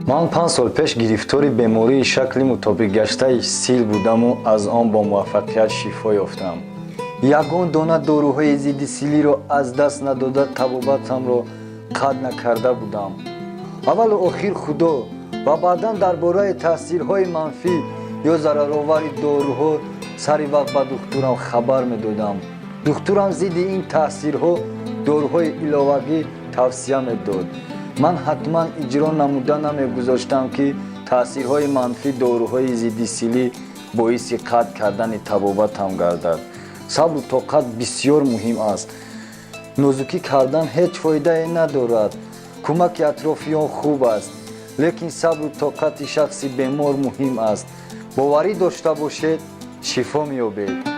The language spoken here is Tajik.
Ман 5 сол пеш гирифтори бемории шакли мутобиқгаштаи сил будаму аз он бо муваффақият шифо ёфтам. Ягон дона доруҳои зидди силиро аз даст надода, табобатамро қатъ накарда будам. Аввалу охир Худо ва баъдан дар бораи таъсирҳои манфӣ ё зараровари доруҳо сари вақт ба духтурам хабар медодам. Духтурам зидди ин таъсирҳо доруҳои иловагӣ тавсия медод. Ман ҳатман иҷро намуда намегузоштам, ки таъсирҳои манфӣ доруҳои зидди силӣ боиси қатъ кардани табобатам гардад. Сабру тоқат бисёр муҳим аст. Нозукӣ кардан ҳеҷ фоидае надорад. Кӯмаки атрофиён хуб аст, лекин сабру тоқати шахси бемор муҳим аст. Боварӣ дошта бошед, шифо меёбед.